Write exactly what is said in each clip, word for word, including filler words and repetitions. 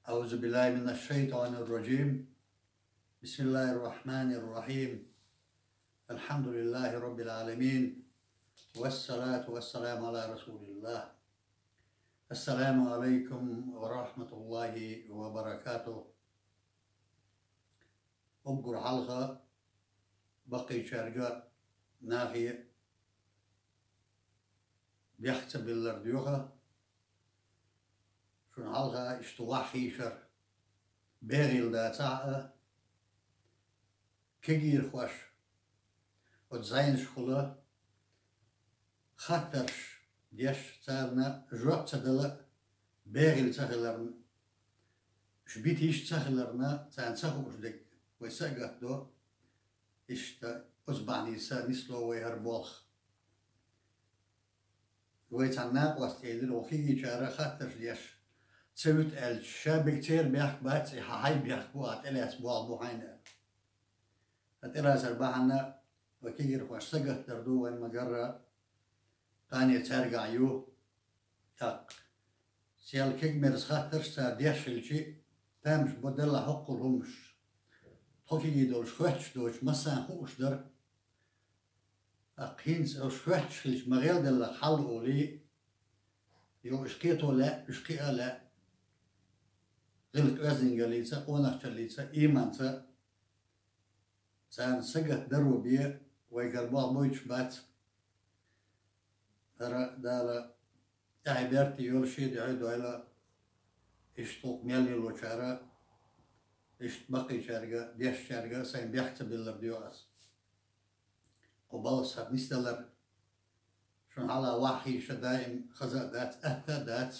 أعوذ بالله من الشيطان الرجيم. بسم الله الرحمن الرحيم. الحمد لله رب العالمين. والصلاة والسلام على رسول الله. السلام عليكم ورحمة الله وبركاته. Уггар хьалха баккхийчаьрга нахе бехк ца биллар доьху. Шуна хьалха иштта ваххийшар бегӀийла дацахь а, кегийрхош оцу зӀенашкахула хаттарш деш, царна жоп ца дала бегӀийла ца хиларна, уьш битийш ца хиларна, царна ца хууш дерг вай сагатдо. Иштта оцу бахьанийса нисло вай хӀара болх. Вай цхьана накъост элира, вай кегийчара хаттарш деш ца вуьту аьлча, ша биг церан бехк бац, и хьан хьайн бехк бу, а тӀелаьцна болх бу хьайна аьлла. Ткъа тӀелацар бахьана вай кегийрхош сагатдар ду, вайн ма-гарра, кхане цаьргахь ю. ТӀаккха сел кегамерза хаттарш цара деш хилчи, тамаш бо делла хӀоккхул хӀумаш. Тхо кегий долуш хоьттуш доцуш, массарна хууш дара. ТӀаккха хӀинца уьш хоьттуш хилча, ма гӀелделлакх хьал олий, йо, уьш кхето лаьа, уьш кхиа лаьа. ГӀиллакх-оьздангаллица, къонахчаллица, ийманца. Царна сагатдаро бен вайгара болх бойтуш бац. ХӀара Дала тӀаьхье берте йолу шен дуьхьа дойла, иштта хӀокху мел йолчара, иштта баккхийчаьрга, дешчаьрга сайн бехк ца биллар доьху ас. Кху балхах нисдалар. Шуна хьалха ваххийша даим хаза а дац, атта а дац.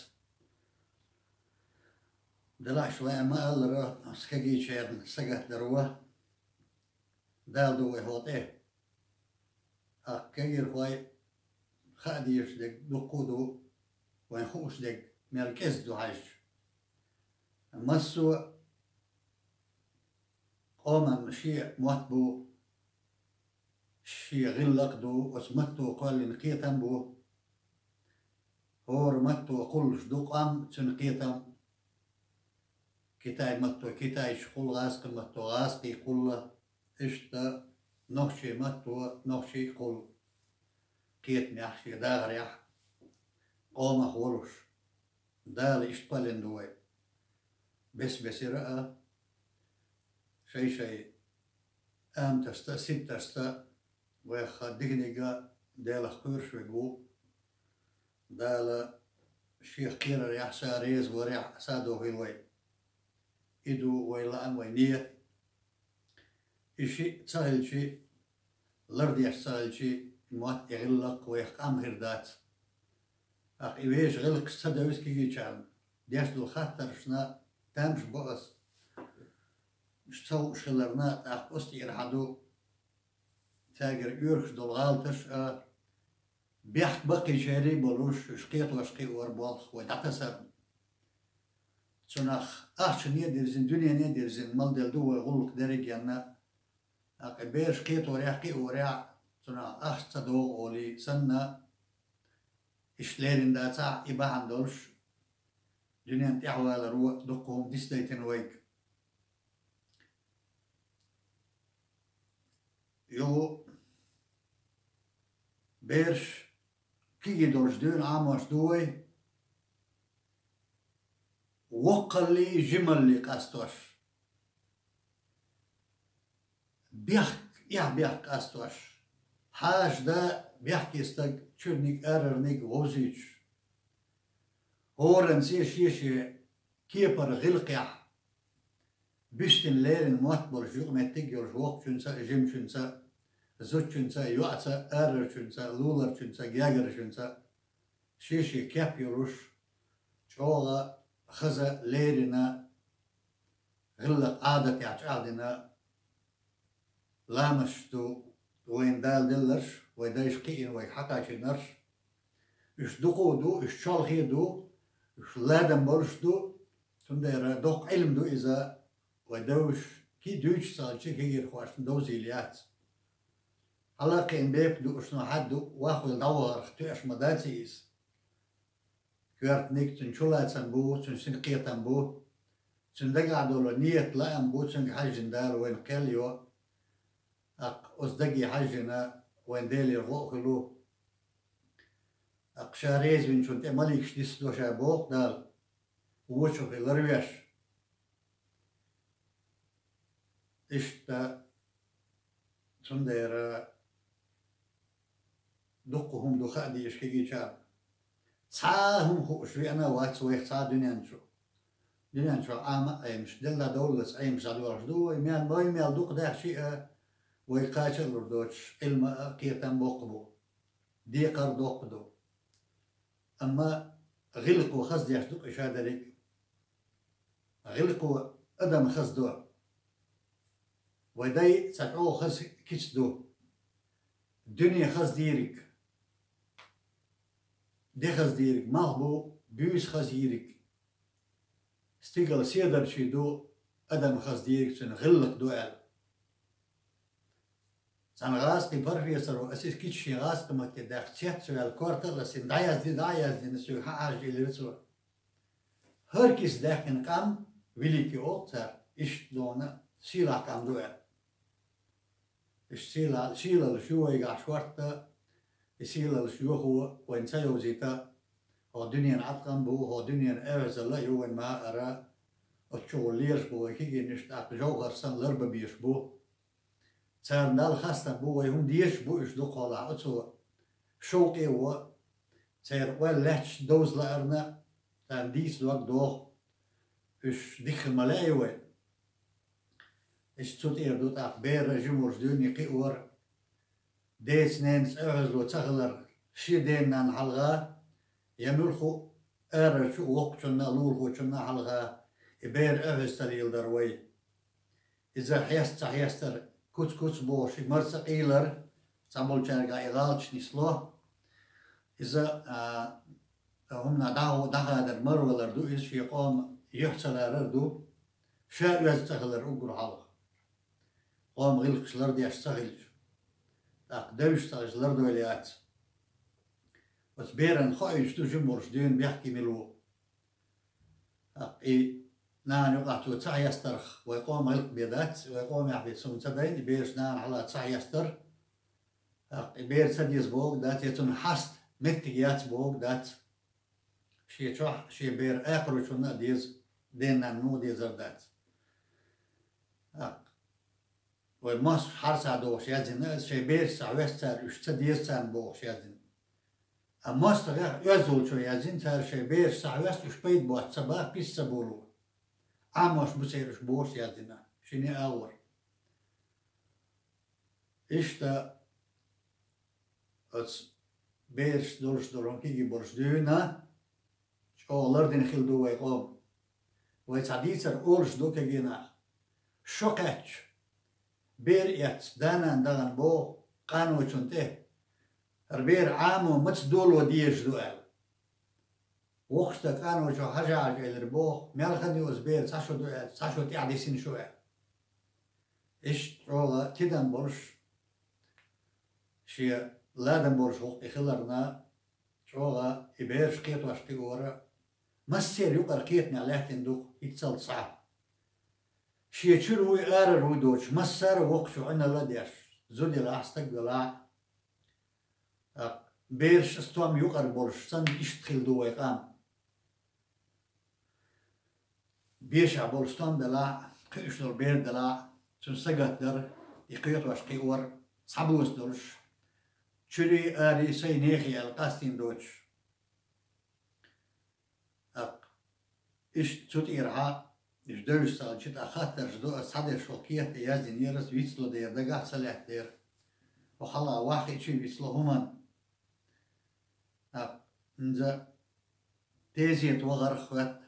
Делахь шу вай ма-аллара, ас кегийчарна сагатдар ву, Дала ду вай хӀокху тӀе. ТӀаккха кегийрхой хаа дезаш дерг дуккха а ду, вайн хууш дерг мел кӀезиг ду хьаьжча. Массо а къоман шен мотт бу, шен гӀиллакх ду, оцу матто кхоьллина кхетам бу. ХӀора матто кхуллуш ду къам, цуьнан кхетам. Китай матто китайчу кхулла, гӀазкхи матто гӀазкхий кхулла. Иштта нохчий матто нохчий кхулла. Кхетамехь, шен дахарехь, къомах волуш. Дала иштта кхоьллина ду вай. Бес-бесара а, шай-шай аматашца а, сибаташца а вайх диканиг а Делах кхоьруш верг ву. Дала Шех кхерарехь, Ша реза варехь садохийла вай. И ду вай лаам, вай ният. И шиъ ца хилчи, лардеш ца хилчи, и мотт, и гӀиллакх вайх къам хир дац. ТӀаккха и вешан гӀиллакхаш ца девза кегийчарна деш долу хаттаршна тамаш бо ас. Уьш ца хууш хиларна, тӀаккха оцу тӀера хьан ду, цаьргара оьхуш долу гӀалаташ а, бехк баккхийчерий болуш, уьш кхетош кхиор болх вай дӀатасарна. Цунах ахчане а дирзина, дуьнене а дирзина, мел делла ду вай гӀуллакх дерригенна. ТӀаккха бераш кхеторехь, кхиорехь, цунах ахча ца догӀу олий санна, иштта лерина дацахь, и бахьана долуш, дуьненна тӀаьхьаваларо дуккха хӀума дицдайтина вайга. Юха бераш кегий долуш дуьйна Ӏамош ду вай, воккхаллий, жималлий къастош. Бехк, эхь-бехк къастош. Хьаша да бехке стаг чуьрниг, арарниг вовзуьйтуш. ХӀоранца шен-шен кепара гӀиллакхехь буьстина леррина мотт болуш, юкъаметтиг а йолуш, воккхачуьнца а, жимачуьнца а, зудчуьнца а, йоӀца а, арарчуьнца а, луларчуьнца а, гергарчуьнца а, шен-шен кеп йолуш, чӀогӀа хаза леррина, гӀиллакх-Ӏадатехь чӀагӀдина ламасташ ду вайна Дала делларш, вай дайша кхиийна, вайга хьакхачийнарш. Уьш дукха а ду, уьш чолхе а ду, уьш ладам болуш а ду, цундела доккха Ӏилма ду иза, вай девзаш, кхин а дуьйцуш ца хилча, кегийрхошна довзийла яц. Хьалакхиъна бепиг ду уьш, но хьадда вахвелла дӀавахарх тоьаш ма дац иза. Коьртаниг, цуьнан чулацам бу, цуьнан синкхетам бу. Цуьнан дагахь долу ният лаам бу, цуьнга хьаьжжина Дала вайна кхел йо. ТӀаккха оцу даге хьаьжжина вайн Делера гӀо а хуьлу. ТӀаккха ша реза винчунна тӀе маликаш диссадо ша боху Дала, вочунхе ларвеш. Иштта цундела дуккха хӀума ду хаа дезаш кегийчарна. Цхьа а хӀума хууш веана а вац вайх цхьа а дуьнен чу. Дуьнен чохь Ӏама а Ӏемаш, делла довллаца Ӏемаш дӀадоьлхуш ду вай, мел, вай мел дукха даьхчи а, вай кхача а лур доцуш, Ӏилма а, кхетам боккха бу, декхар доккха ду. Амма гӀиллакхо хаза деш ду-кх и ша дерриг а. ГӀиллакхо адам хаза до. Вай дай цхьа чӀогӀа хаза кица ду. Дуьне хаза дийриг, де хаза дийриг, малх бу, буьйса хаза йийриг. Стигала седарчий ду, адам хаза дийриг цуьнан гӀиллакх ду аьлла. Цхьана гӀазкхийн профессоро, ас иза кица шен гӀазкхийн матте даьккха, цец ца ваьлла, корта а лассина, дӀаязде, дӀа а яздина, соьга хьан хьажа элира цо. ХӀара кица даьккхина къам великий олу цара, иштта дона сийлахь къам ду аьлла. Иштта сийлал-, сийлаллаш ю вайгахь шортта, и сийлаллаш йохо вайна ца йовзийта, хӀокху дуьненан Ӏаткъам бу, хӀокху дуьненан оьгӀазалла а ю вайн ма-, ара, оцу чугӀула лелаш бу вай кегийнаш, тӀаккха жовхӀар санна ларбан безаш бу. Царна Далла хастам бу, вай хӀума дезаш бу уьш дукхахьолахь оцо шовкъе а во, церан ойла лаьтташ довза лаарна, царна дийца дог доху, уьш дика хила ма лаьий вай. Иштта цу тӀера ду тӀаккха бер а жима волуш дуьйна кхиор, деца-ненаца оьгӀазло ца хилар, шен ден-нанна хьалха, я муьлхха а арарчу а воккхачунна а, лулахочунна а хьалха, и бер оьгӀаз ца леладар вай. Иза хьеста ца хьестар, куц-куц бохуш, и марца къийлар, цхьаболчаьрга и гӀалаташ нисло. Иза, а, хӀуманах дӀа-, дӀахадар, марвалар ду, иза шен къоман юьхь ца ларар ду, ша оьзда ца хилар уггар хьалха. Къоман гӀиллакхаш лардеш ца хилча, тӀаккха девзаш ца хилча лардойла яц. Оцу беран хоуьйтуш ду жима волуш дуьйна бехке мила ву. ТӀаккха и нана юкъахь цо ца хьестарх, вай къоман гӀиллакх бен дац, вай къомехь бен цунна ца дайна, и бераш нана хьалха ца хьестар. ТӀаккха и бер ца деза бохург дац, я цунна хьаста меттиг яц бохург дац. Шен чохь, шен бер акхарочунна а деза, ден-нанна муха дезар дац. ТӀаккха вай мостагӀий хьарса дохуш яздина, шайн бераш ца хьоьсту цара, уьш ца деза царна бохуш яздина. А мостагӀех оьзда волчо яздина, цара шайн бераш ца хьоьсту, уьш пайда боцу ца баха, пис ца болу. Ӏамош бу церан уьш бохуш яздина, шина агӀор. Иштта оцу бераш долуш долу, кегий болуш дуьйна, чӀогӀа лардина хилла ду вай къоман. Вай цхьа дийцар олуш ду кегий нах. Шо кхаьчча, бер эцна, да-нана дахана боху къаночун тӀе, хӀара бер Ӏамо маца доло дезаш ду аьлла. Воккхачу стага къаночо хьажа-хьажа элира боху, мел хан ю оцу бер, цхьа шо ду аьлла, цхьа шо тӀаьхьа дисина шу аьлла. Иштта чӀогӀа тидам болуш, шен ладам болуш воккха хиларна, чӀогӀа и бераш кхетош кхиора, массеран юкъара кхетамехь лаьттина ду-кх хӀинццалц схьа. Шен чуьра вуй, арара вуй доцуш, массара а воккхачу Ӏуьналла а деш, зуда елахь, стаг велахь, тӀаккха бераш стом юкъара болуш санна, иштта хилла ду вай къам. Бешахь болу стом белахь а, кхуьуш долу бер делахь а, цуьнан сагатдар, и кхетош кхиор, цхьабосса долуш, чуьрий, арий, сайн, нехий аьлла къастийна доцуш. ТӀаккха иштта цу тӀерахьа, уьш девзаш ца хилча, тӀаккха хаттарш ду, ас цхьадерш хӀокху кехат тӀе яздинера, ас вицло дера, дагахь ца лаьттадера. Хьо хьалха ваххийчий вицло хӀуманна. ТӀаккха хӀинца тезета вахарх хоьтту,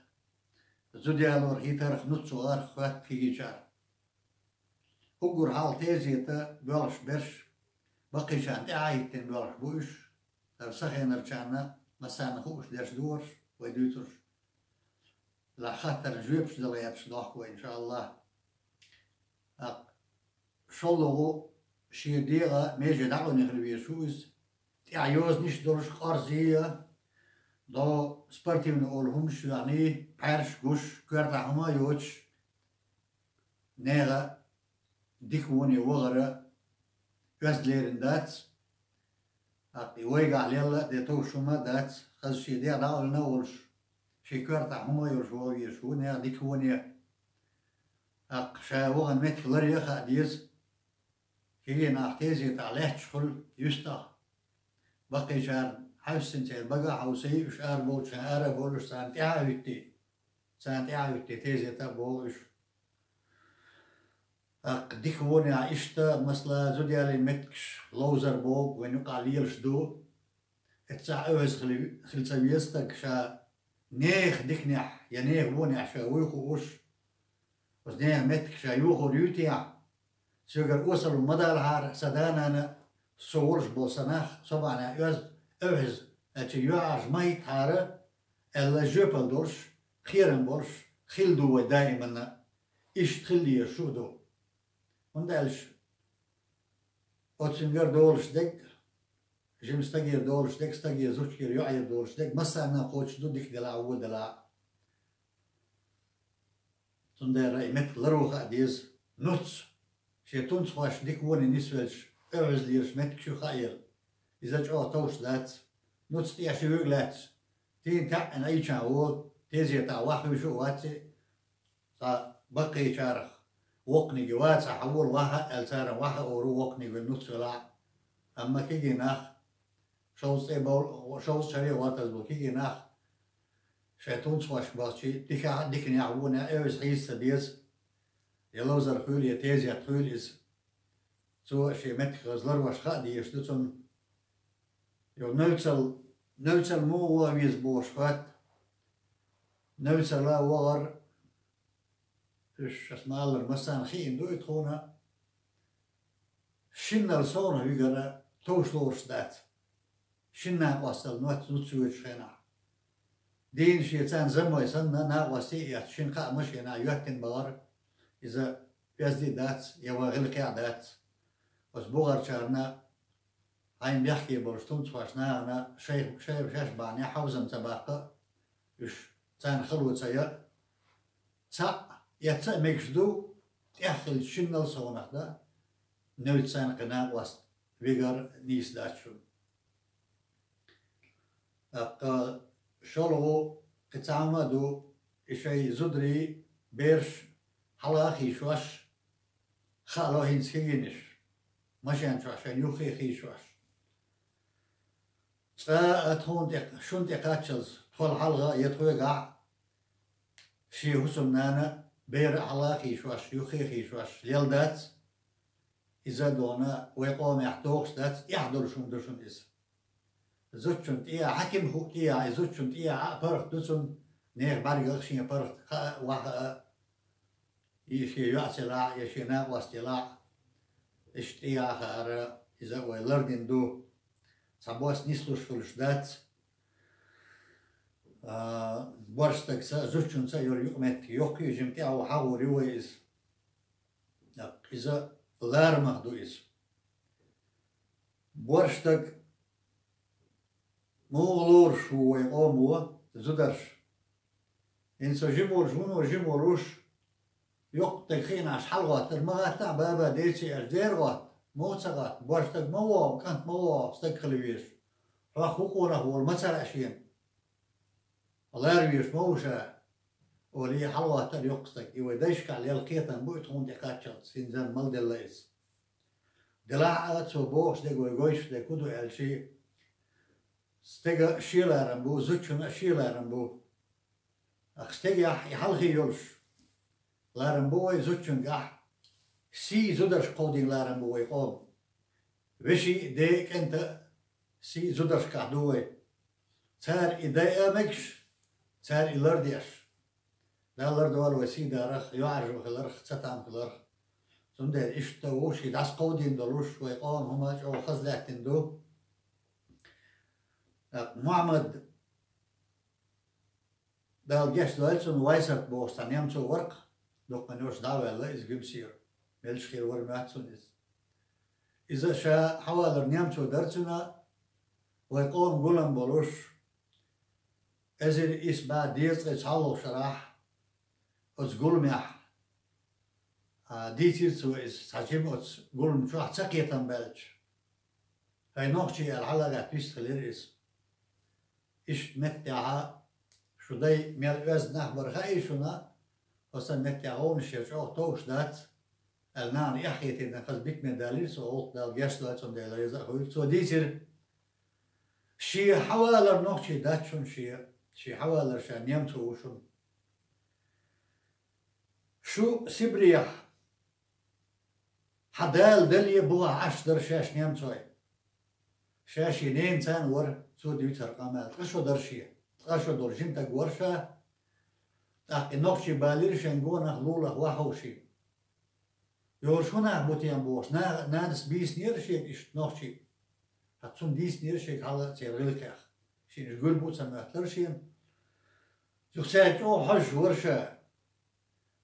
зуда ялор хӀиттарх, нуц вахарх хоьтту кегийчара. Уггар хьалха тезета боьлхуш берш, баккхийчарна тӀаьхьа а хӀиттина боьлхуш бу уьш, хӀара сан хенарчарна, массарна хууш дерш дохуш, вай дуьйцурш. Лахь хаттарна жоьпаш дала гӀерташ дохку вай, иншааллахӀ. ТӀаккха шолгӀа шен дегӀан меже дӀакъевлина хила везаш ву иза. ТӀехь йозанаш долуш, къорзий а, ДӀо спортивный олу хӀумаш а йоьхний, пхьаьрш а гуш, коьртахь хӀума а йоцуш, нехан дика воне вахара оьзда лерина дац. ТӀаккха и вайгахь лелла а де товш хӀума а дац, хаза шен дегӀ дӀаолийна а волуш, шен коьртахь хӀума а йолуш ваха везаш ву нехан дика воне. ТӀаккха ша вахана меттиг ларъян а хаа деза. Кегий нах тезетахь лаьтташ хуьлу юьстах. Баккхийчарна хьаьвсина церан бага а хьовсий, уьш ара болчарна ара а болуш, царна тӀаьхьа а хӀуьттий, царна тӀаьхьа а хӀуьттий, тезета а богӀу уьш. ТӀаккха дика вонехь иштта, масала, зудаялин меттигаш ловзар богӀу вайн юкъахь лелаш ду. Эццахь оьгӀаз хила, хила ца веза стаг ша нехан диканехь я нехан вонехь ша вуй хууш, оцу нехан меттиг ша йохор юйтехь, соьгара осалла ма далахьара, сан да-нана, со волуш болу сан нах, со бахьана оьзда, оьгӀаз, аьлча йоьӀаржа ма хӀиттахьара, аьлла жоьпалла долуш, кхерам болуш хила ду вай даиманна, иштта хила дезаш шу а ду. ХӀунда аьлча оцуьнгара долуш дерг, жима стагера долуш дерг, стагера, зудчуьнгара, йоӀера долуш дерг, массарна а кхочуш ду, дика делахь а, вон делахь а. Цундела и меттиг ларъян хаа деза. Нуц, шен тунцахошна дика воне нисвелча, оьгӀаз лелаш меттиг шу хаийла. Иза чӀогӀа товш дац. Нуц тӀехь ши вуьг лаьцна, тийна таьӀӀина Ӏийча волу, тезетахь ваха вуьйш а вац и, цхьа баккхийчарах воккханиг вацахь, хьан волу ваха а аьлла, царна ваха а олу воккханиг вуьйла нуц велахь а. Амма кегий нах, шовзткъе бов-, шовзткъа шаре ватаза болу кегий нах, шайн тунцахошка бахчий, дикахь а, диканехь а, вонехь а оьгӀаз хьийза ца деза, я ловзар хуьлу, я тезет хуьлу иза. Цо шен меттиг хаза ларъян хаа дезаш ду цунна. Йо, новцал, новцал муха ваха веза бохуш хоьтту. Новцал вахар, уьш ас ма-аллара, массарна хиъна ду и тхуна. Шиннал совнах вигара товш лоруш дац. Шина накъостал нуц, нуц воьдучу хенахь. Дийна шен царна замой санна, накъостий а эцна, шина кхаа машенахь йоьттина бахара, иза оьзда а дац, я ван гӀиллакхехь а дац. Оцу бухарчарна, хьайна бехке болуш тунцахошна нахана шайх-, шайх-, шаьш бахьанехь хьовзам ца баккха а, уьш царна хало ца ян а, цхьаъ эцца а мегаш ду, тӀех хилча шиннал совнах дан, новцан кхин накъост вигар нийса дац шуна. ТӀаккха шолгӀа кхин цхьа хӀума а ду, и шайн зударий, бераш хьалха а хийшош, хаало хӀинца кегийнаш, машен чохь шайна юххе а хийшош. Цкъа а тхуна тӀе, шуна тӀе кхаччалц, тхол хьалха а я тхоьгахь а, шен хӀусамнана бер а хьалха а хийшош, юххе а хийшош лелла дац. Иза а дона вай къомехь дохуш дац, эхь долуш хӀума ду шуна иза. Зудчун тӀехьа, хьаьким хӀуъа тӀехьа, и зудчун тӀехьа а паргӀат ду цунна, нехан бӀаьргах шен паргӀат хаа а, ваха а, и шен йоӀ ца елахь а, я шен накъост елахь а, иштта тӀехьа а хаара, иза а вай лардина ду. Цхьабосса нислуш хуьлуш дац. А, боьрша стагца а, зудчунца а йолу юкъаметтиг йоккхий а, жима тӀаьхьо хьагӀур ю вай иза. ТӀаккха иза ларамах ду иза. Боьрша стаг муха лоруш ву вай къомо, зударша? ХӀинца со жима волуш вуно, жима волуш, йоккха стаг хиъна Ӏаш хьалагӀоттар, ма гӀатта а, баба, деций аьлча, дера гӀотта, муха ца гӀатта, боьрша стаг ма вогӀу, кӀант ма вогӀу, стаг хила везаш. Хьох хӀун къонах волу ма ца хаьа шена. Лара везаш ма ву ша, олий хьалагӀоттар йоккха стаг. И вай дайшкахь лелла кхетам бу и тхуна тӀе кхаччалц, хӀинца мала делла иза. Делахь а цо бохуш дерг вай гойтуш дерг хӀун ду аьлча, стеган а шен ларам бу, зудчун а шен ларам бу. Ах, стегехь и хьалхе йолуш ларам бу вай зудчуьнгахь, сий зударшка кховдийна ларам бу вай къоман. Вешин а, ден а, кӀентан а сий зударшкахь ду вай. Цара и дайа а мегаш, цара и лардеш. Дала лардойла вай сий дарах, йоӀаржо хиларх, цатам хиларх. Цундела иштта ву шен дӀасакховдийна долуш, вай къоман хӀума чӀогӀа хаза лаьттина ду. ТӀаккха Мухьаммад, Дала гечдойла цунна, Вайсат бохуш цхьа немцо вара-кх, дуккха йолуш дӀа а ваьлла иза Гуьмсера. Мелчахера вара моьтту суна иза. Иза ша хьавалар немцо дара цуьнан, вай къоман гулам болуш, эзар исс бӀаь дезткъеи цхьалгӀача шарахь оцу гуламехь, а, дийцира цо иза, цхьа жима оцу гулам чохь ца кхетам баьлча. ХӀай нохчий аьлла, хьалагӀатта вистхилира иза. Иштта меттехьа, шу дай мел оьзда нах бара хаий шуна, оцу меттехь гӀовнаш яр чӀогӀа товш дац, аьлла, нахана эхь хетийна, хаза битаме далийра цо, гӀуллакх Дала гечдойла, цундела реза а хуьлийла. Цо дийцира, шен хьавалар нохчий дац шуна, шен, шен хьавалар ша немцо ву шуна. Шу Сибрехь хьан дала дале бухахь Ӏаш дара шаьш немцой. Ша шен ненаца а вара, цо дуьйцу хӀара къамел. Ткъа шо дара шен. Ткъа шо долу жима стаг вара ша. ТӀаккха и нохчий балийра шайн гонах, лулах вахьуш шен. Йолуш хӀун нах бу тем бохуш, на-, нанас бийцинера шега иштта нохчий. Хьан цунна дийцинера шега хьала а церан гӀиллакхех. Шена уьш гур бу а ца моьттура шена. Юха цаьрга чӀогӀа хьожуш вара ша.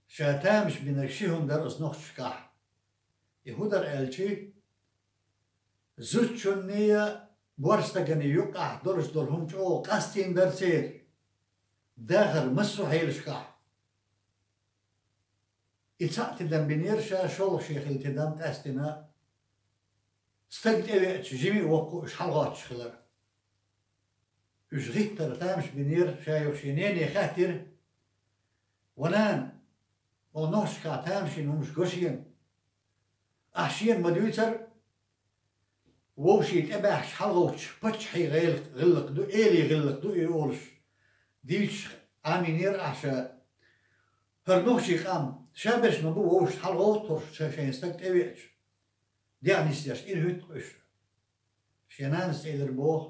Ша тамаш бинарг ши хӀума дара оцу нохчашкахь. И хӀун дара аьлча, зудчунний, боьрша стагний юккъехь долуш долу хӀума чӀогӀа къастийна дара церан дахар массо а хьелашкахь. И цхьаъ тидам бинера ша, шолгӀа шен хилла тидам къаьстина, стаг тӀевеача жима а воккха а уьш хьалагӀоттуш хилар. Уьш гӀиттара тамаш бинера, ша юха шен нене хаьттира: «Ва нана, оха нохчашкахь тамашийна хӀумаш го шена? Ахь шена ма дуьйцура, вовшийн тӀебаьхкича хьалагӀовттуш паччахьийн гӀел-, гӀиллакх ду, элийн гӀиллакх ду и олуш, дуьйцуш Ӏамийнера ахь ша. ХӀара нохчийн къам ша берш ма бу вовшашна хьалагӀовттуш, ша шайн стаг тӀевеача, дегӀ нисдеш ира хӀуьтту уьш». Шен нанас элира боху: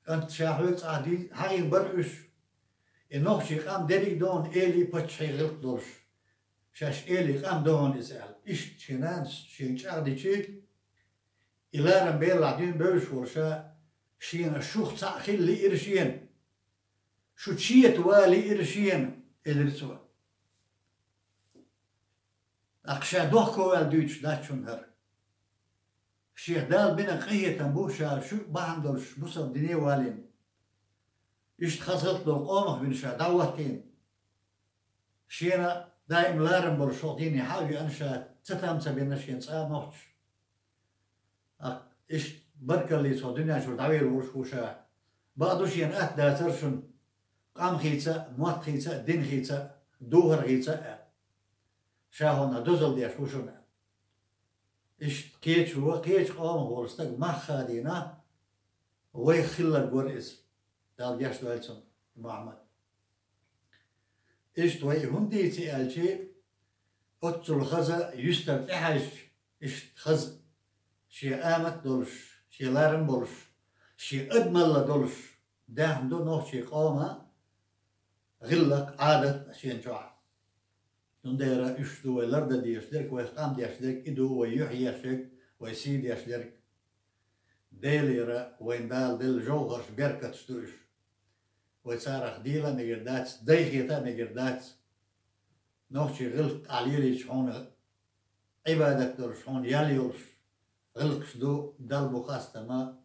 «КӀант, ша хьоьга цкъа а дий-, хьахийна бара уьш. И нохчийн къам дерриг а ду хьуна элийн паччахьийн гӀиллакх долуш. Шаьш элийн къам ду хьуна иза», — аьлла. Иштта шен нанас шена чӀагӀдичи, и ларам белахь дуьйна бевзаш волу ша, шена шух цхьаъ хила лиира шена, шу чета ван лиира шена, элира цо. ТӀаккха ша дохко ваьлла дуьйцуш дац шуна хӀара. Шех Дала бина къинхетам бу, ша шуьга бахьана долуш бусалба дине а валийна. Иштта хаза гӀиллакх долу къомах вина ша дӀахӀоттийна. Шена даим ларам болуш хӀокху дийне хьа а веана, ша цатам ца бина шена цкъа а нохчаша. ТӀаккха иштта баркаллица хӀокху дуьнен чуьра дӀавелла волуш ву ша. Бакъду, шена атта дацара шуна къам хийца а, мотт хийца а, дин хийца а, духар хийца а аьлла. Ша хьуна дозалла деш ву шуна. Иштта кхечо, кхечу къомах волу стаг мах хадийна, вайх хилларг вара иза. Дала гечдойла цунна, Мухьаммад. Иштта вай хӀунда дийци аьлчи, оццул хаза юьстара тӀехьаьжча, иштта хаза, шен амат а долуш, шен ларам а болуш, шен адамалла долуш, даьхна ду нохчийн къоман гӀиллакх, Ӏадат а шена чохь. Цундела уьш ду вай лардан дезаш дерг, вайх къам деш дерг, и ду вай юьхь еш ерг, вай сий деш дерг. Делера вайна Дала делла жовхӀарш, беркаташ ду уьш. Вай царах дийла а мегар дац, дайхета а мегар дац. Нохчийн гӀиллакх ахь лелийча хьуна Ӏибадат долуш, хьуна ял йолуш гӀиллакхаш ду, Далла бу хастам.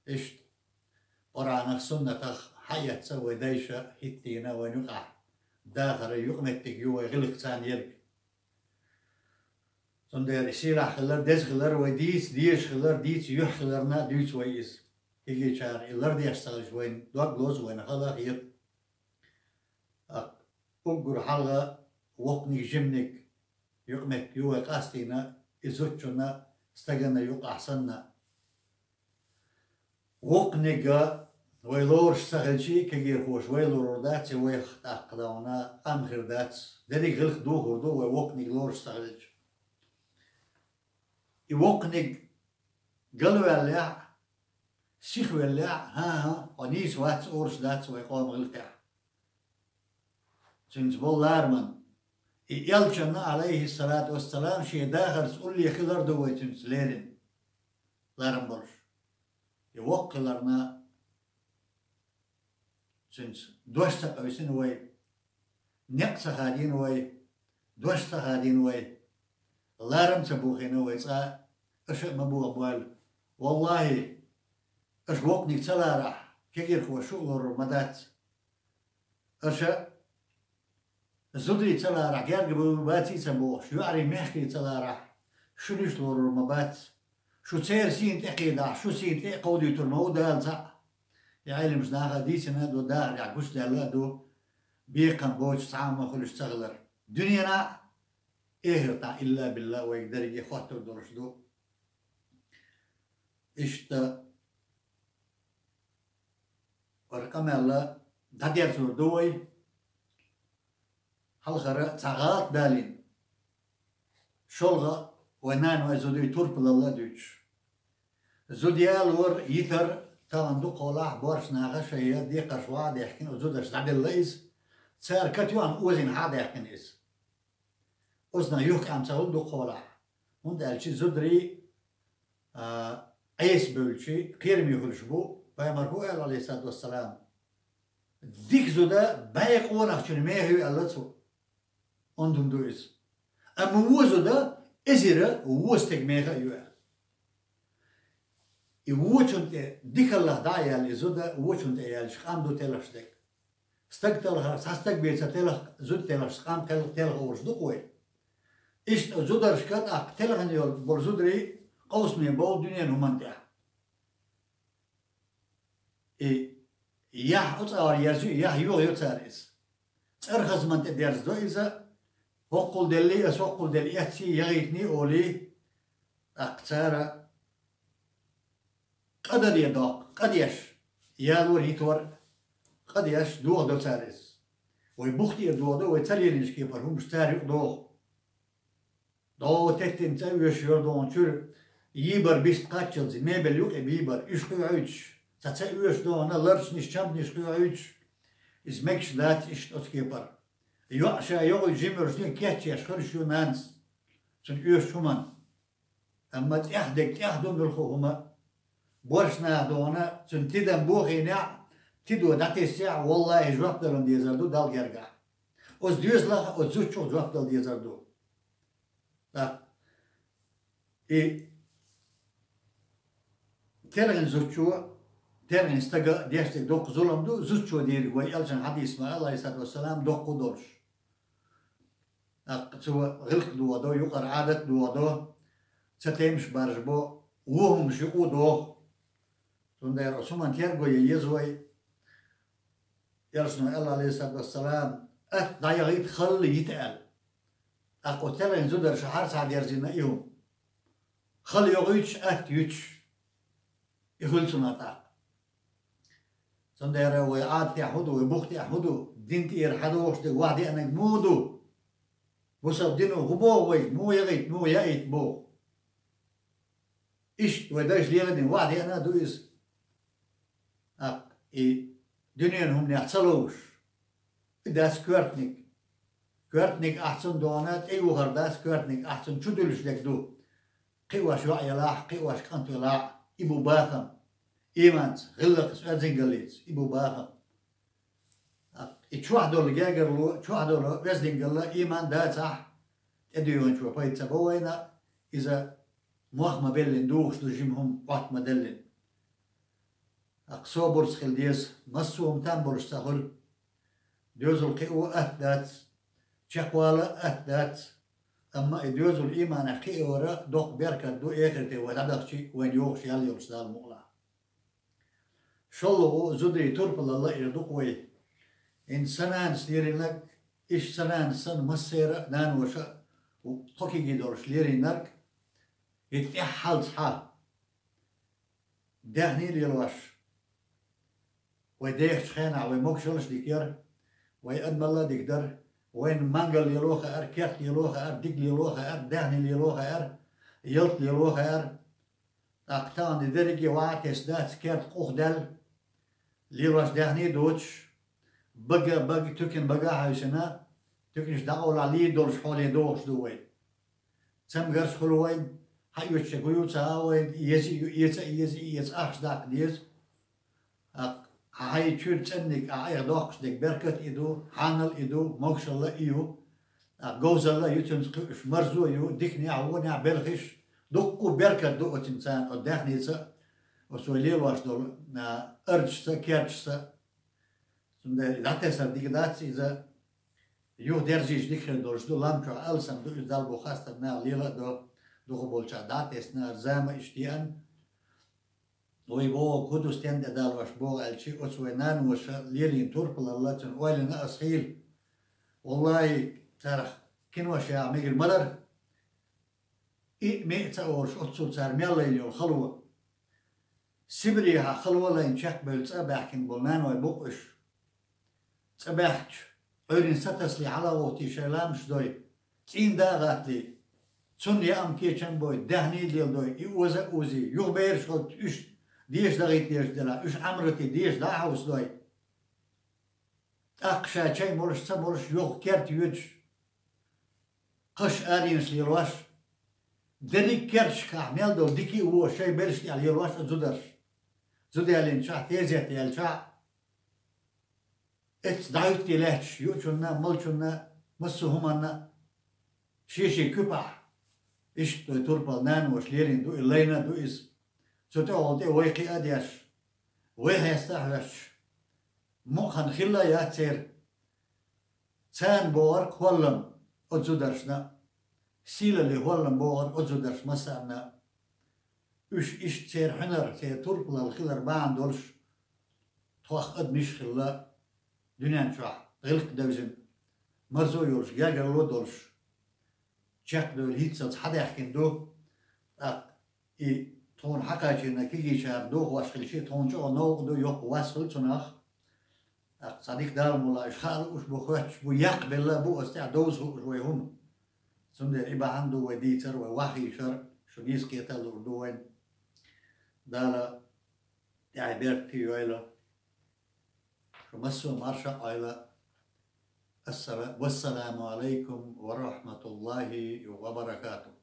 Иштта Къуръанах, суннатах хьаэцна вай дайша, хӀиттийна вайна юкъахь дахар, юкъаметтиг ю вай гӀиллакх царна ерг. Цундела и сийлахь хилар, деза хилар, вай дийца дезаш хилар, дийца юьхь хиларна а дуьйцу вай иза. Кегийчара и лардеш ца хилча, вайна дог лозу, вайна хала а хета. ТӀаккха уггар хьалха воккханиг, жиманиг юкъаметтиг ю вай къастийна, и зудчунна, стаганна юкъахь санна. Воккханиг вай лоруш ца хилчи, кегийрхоша вай лорур дац, и вайх тӀаккха давна къам хир дац. Дерриг гӀиллакх духур ду, вай воккханиг лоруш ца хилча. И воккханиг галваьллехь а, сихвеллехь а, хӀан-хӀа, хьо нийса вац, ораш дац вай къоман гӀиллакхехь. Цуьнца болу лараман. И элчанна, алейхиссалату вассалам, шен дахарца улле хилар ду вай цуьнца лерина. Ларам болуш. И воккха хиларна, цуьнца дош ца къевсина вай, некъ ца хадийна вай, дош ца хадийна вай, ларам ца бохийна вай цкъа, аша а ма бохабойла. Валлахьи, аша воккханиг ца ларахь, кегийрхоша шу а лорур ма дац. Аша зударий ца ларахь герга бу-, баций ца бохуш, йоӀарий мехкарий ца ларахь, шу нуьш лорур ма бац. Шу церан сийна тӀе кхийдахь, шу сийна тӀе а кховдуьйтур ма ву Дала цхьаъ. И Ӏеламаш наха а дийцина а ду, дахарехь гучудаьлла а ду, бекхам боцуш цхьа а ма хуьлуш ца хилар. Дуьненахь а, эхартахь а, илла билла, вайга дерриге а хоттур долуш ду. Иштта, хӀара къамел дӀадерзор ду вай, хьалхара цхьа гӀалат далийна. ШолгӀа, вай наной зудий турпалалла а дуьйцуш. Зуда ялор, йитар тахана дукхахьолахь боьрша наха шайн декхарш ваха а даьхкина, оцу зударша дӀаделла иза. Цара катоьхна озийна хьа а даьккхина иза. Оцунах юхкъаьмца хуьлу дукхахьолахь. ХӀунда аьлча зударий, а, Ӏеса бевлча, кхераме хуьлуш бу, пайхамар хӀун аьлла, Ӏалайхиссалату вассалам: «Дика зуда бӀе къонахчун меха ю», аьлла цо. Онда хӀума ду иза. Амма вон зуда эзира вон стеган меха а ю аьлла. И вочун тӀе дикаллах дӀа а яьлла, и зуда вочун тӀе яьлча, къам ду телхаш дерг. Стаг талхар, цхьа стаг бен ца телха, зуда телхаш, къам тел-, телха олуш ду-кх вай. Иштта зударшка тӀаккха телхина йолу болу зударий къовсаме бовлу дуьненан хӀуманна тӀехь. И яхь оцу агӀор ерзайо, яхь йохайо цара иза. ЦӀархазман тӀе дерзадо иза, хӀоккхул деллий, аса хӀоккхул делла эцций, яхийтиний олий, тӀаккха цара къа дан де доккху, къа деш, ялор, йитор, къа деш дохадо цара иза. Вай бух тӀера дохадо, вай ца лелийначу кепара хӀуманаш цара юкъа доху. ДӀо теттина цӀа оьшуш йора догӀун чуьра, йийбар бист кхаччалц, мебель юкъа бийбар, уьш кхоьхьуьйтуш, цхьа цӀа оьшуш догӀуна ларчнаш, чамданаш кхоьхьуьйтуш, иза мегаш дац иштта оцу кепара. ЙоӀ ша йогӀуьйту жимаршна кечъеш хуьлуш ю нанас, цуьнан оьшучу хӀуманна. Амма тӀех дерг тӀех ду муьлхха хӀума. Боьрша наха догӀуна, цуьнан тидам бохийнехь, тидо дӀатесехь, валлахӀи, жоп далан дезар ду Далла гергахь. Оцу доьзалах а, оцу зудчух а жоп дала дезар ду. ТӀаккха и телхина зудчо, телхина стага деш дерг доккха зулам ду, зудчо дийриг вай элчан хьадийс ма, Ӏалайхиссалату вассалам, доккха долуш. ТӀаккха цо гӀиллакх дохадо, юкъара Ӏадат дохадо, ца тайпаш баржабо, вон хӀуманаш юкъа а доху. Цундела оцу хӀуманна терго ян еза вай. Элчано аьлла, Ӏалайхиссалату вассалам, атта дӀаяхийта, халла йита аьлла. ТӀаккха оцу телхина зударша хьарцахьа дерзийна и хӀума. Халла йохуьйтуш, атта юьтуш. И хуьлу цунах тӀаккха. Цундела вай Ӏадатехь хӀун ду, вай бух тӀехь хӀун ду, дин тӀера хьадогӀуш дерг ваха деанарг муха ду? Бусалба дино хӀун боху вайга, муха яхийта, муха яийта боху? Иштта вай дайша леладина ваха деана а ду иза. ТӀаккха и дуьненан хӀуманех ца ловзуш, и дац коьртаниг. Коьртаниг ахь цунна догӀуна тӀеюхур дац, коьртаниг ахь цунна чу дуьллуш дерг ду. Кхиош йоӀ елахь, кхиош кӀант велахь, и бу бахам. Ийманца, гӀиллакхца, оьздангаллица, и бу бахам. И чохь долу гергарло, чохь долу оьздангалла, ийман дацахь, тӀедоьгӀначо пайда ца бо вайна, иза мох ма беллина духуш ду, жима хӀума Ӏотта ма деллина. ТӀаккха собарца хила деза, массо а хӀума там болуш ца хуьлу. Доьзал кхио атта дац, чекхвала атта дац, амма и доьзал ийманехь кхиоран доккха беркат ду, эхарте вай дӀадахчи, вайна йогӀуш ял йолуш Дала мукъалахь. ШолгӀа, зударий турпалалла эр ду-кх вай. ХӀинца сан нанас леринарг, иштта сан нанас санна массеран а наноша а тхо кегий долуш леринарг, и тӀаьххьалц хьан даьхний лелош. Вай дехачу хенахь вай могушаллаш а дика яра, вай адамалла а дика дара, вайна мангал лело хаьара, керт лело хаьара, диг лело хаьара, даьхний лело хаьара, ялта лело хаьара. ТӀаккха тахана и дерриге ваха а тесна дац, керт къухдаьлла, лелош даьхний а доцуш, бага, бага, туькана бага а хьаьвсина, туьканаш дӀакъовлахь лийр долуш хьоле догӀуш ду вай. Цамгарш хуьлу вайн, хьан оьцуш гуй ца а вайн, еза а ю, эца а еза, эца ахча даккха деза. ТӀаккха хьайн чуьра цӀенниг, ахь айхьа доккхуш дерг беркат а и ду, хьанал а и ду, могушалла а и ю. ТӀаккха говзалла а ю цуьнца кхуьуш, марзо а ю, диканехь, вонехь белхаш, дуккха а беркат ду оцуьнца, оцу даьхница а, оцу вай лелош долу, а, арзашца а, керташца а. Цундела дӀатесар дика дац иза, юха дерзийча дика хир долуш ду, лам чохь алсам ду иза, Далла бу хастам наха лела а до, дукха болчохь дӀатесна, зама иштта еана. Вай боху, хӀун ду, стен тӀе далош боху аьлча, оцу вай наноша лелийна турпалалла, цуьнан ойланна ас хийла. Валлахи, царах кинош яхьа мегар ма дара. И а, ме а ца олуш, оццул цара мел лайна йолу хало. Сибрехьа хало лайна чекхбевлла цӀа а баьхкина болу наной бу-кх уьш. ЦӀа баьхкича, Ӏуьйренан са тасале хьала а гӀовттий, шайн ламазаш дой, цӀийнан да а гӀаттале, цунна яа-м кечам бой, даьхний а леладой, и оза а озий, юха бераш хӀотту уьш деша дагӀийта дезаш делахь, уьш Ӏамрати деша дӀа а хьовсадой. ТӀаккха ша чай молуш, ца молуш, юха керта йоьдуш, кхаш аренаш лелош, дерриг керташкахь мел долу дика а, вон а шайн белшаш тӀехь лелош а зударш. Зуда ялийначохь, тезет яьлчахь, эцца дӀахӀуьттий лаьтташ, юучунна а, малчунна а, массо а хӀуманна а, шен-шен куьпахь. Иштта вай турпал наноша лелийна ду и, лайна а ду иза. Цу тӀехула тӀе вай кхиа а деш, вай хьеста а хьоьстуш, мукъа хан хилла а яц церан. Царна богӀург хӀоллам оцу зударшна а, сийлалле хӀоллам богӀург оцу зударшна массарна а. Уьш иштта церан хьуьнар, церан турпалалла хилар бахьана долуш, тхох адамаш хилла дуьнен чохь гӀиллакх девзина, марзо йолуш, гергарло а долуш, чекхдевлла хӀинццалц хьадаьхкина ду. ТӀаккха и тхуна хьакхачийна кегийчара дохош хилча, тхуна чӀогӀа новкъа ду, йоккха вас хуьлу цунах. ТӀаккха цхьа дика Дала мукъ лахь, уьш хаа лууш бу, хоьттуш бу, яккха белла а бу аса тӀехь довза хууш вай хӀума. Цундела и бахьана ду вай дийцар, вай вахийшар, шу нийса кхета а луур ду вайна. Дала тӀаьхье беркате йойла. Шу массо а марша а Ӏойла. Ассала-, вассаламу алайкум ва рахматуллахи ва баракатух.